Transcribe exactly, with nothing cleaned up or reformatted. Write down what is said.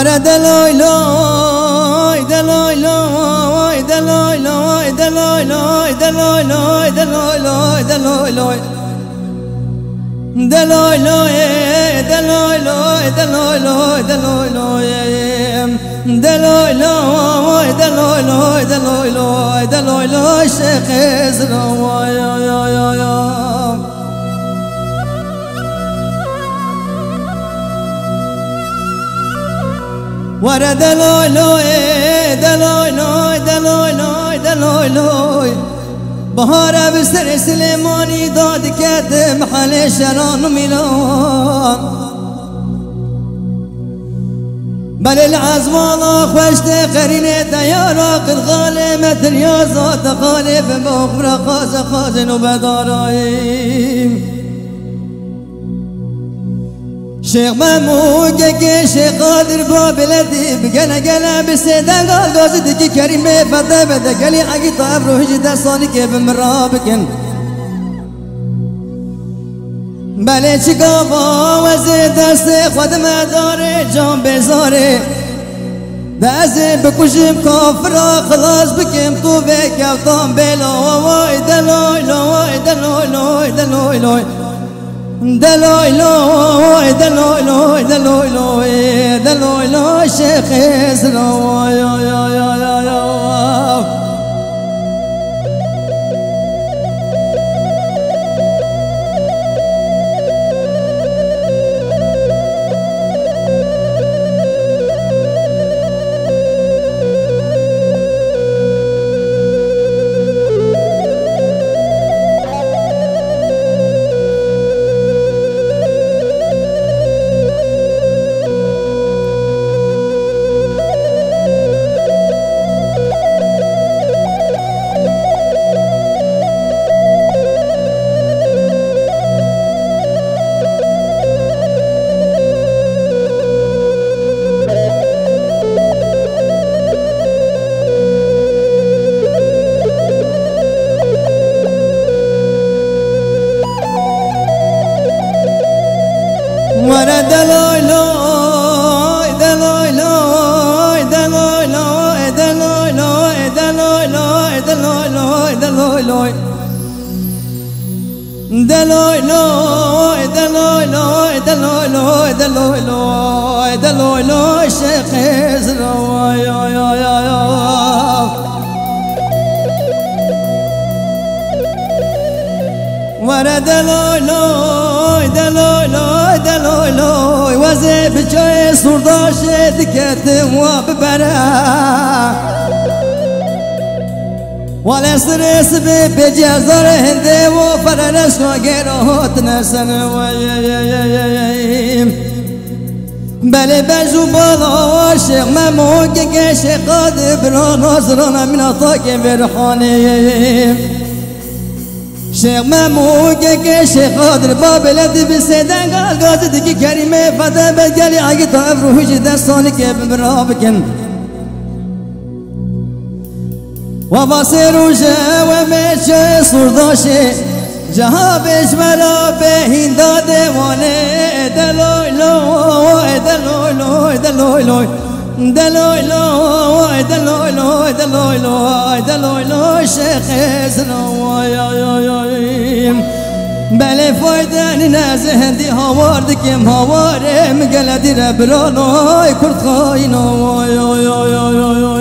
Were de loy loy, de loy loy, de loy loy, de loy loy, de loy loy, de loy loy, de loy loy. De loy loy, de loy loy, de loy loy, de loy loy. De loy loy, de loy loy, de loy loy, de loy loy, Şêxê Zira, oy, oy, oy, oy, oy. Were de loy loy, de loy loy, de loy loy, de loy loy. Bahar ev serê Silêmanî da dikete mehelê şeran û mîlan. Belê li ezmana xweş tê qerînê teyara qirxalê me tiryaza te xalê bi baxmira xaze xazên û bedarayî. Şêx Memû kekê Şêx Qadir Babelê dî bi gele gele bi sê dengal gazî dikî Kerîmê fete bede gelî egî ta ev rojî dest salikê bi min ra bikin. Belê çi gava wezê destê xwe dime darê can bêzarê. De ez ê bikujim kafira xilas bikim tu vê kewtan bêla. Way de loy loy, de loy loy, de loy loy. De loy loy, de loy loy, de loy loy, de loy loy, Şêxê Zira, oy, oy, oy, oy, oy, oy. Were de loy loy, de loy loy, de loy loy, de loy loy, de loy loy, de loy loy, de loy loy. De loy loy, de loy loy, de loy loy, de loy loy, de loy loy, Şêxê Zira, oy, oy, oy, oy, oy. Were de loy loy, de loy loy, de loy loy. Wezê bi çayê Sûrdaşê diketim wa bibere. Wale sirê sibê pê cezarê hindê wo fere reşka gêra hatine sene we. Belê bej û bala wa Şêx Memo keke Şêx Qadir bira nazirana mîna takê vê rihanê. Şêx Memo keke Şêx Qadir Babelê dî bi sê dengal gazî dikî Kerîmê fete be gelî egî ta ev ruhî jî dest salikê bi min ra bikin. Wa va sê roje we me çe Sûrdaşê, ceha bêjmera be hînda dewanê. De loy loy, de loy loy, de loy loy. De loy loy, de loy loy, de loy loy, de loy loy, Şêxê Zira, oy, oy, oy, oy. Belê fayde nîne, ez hindî hawar dikim, hawarê min gele dîre biranoy kurt xayîno, oy, oy, oy, oy, oy.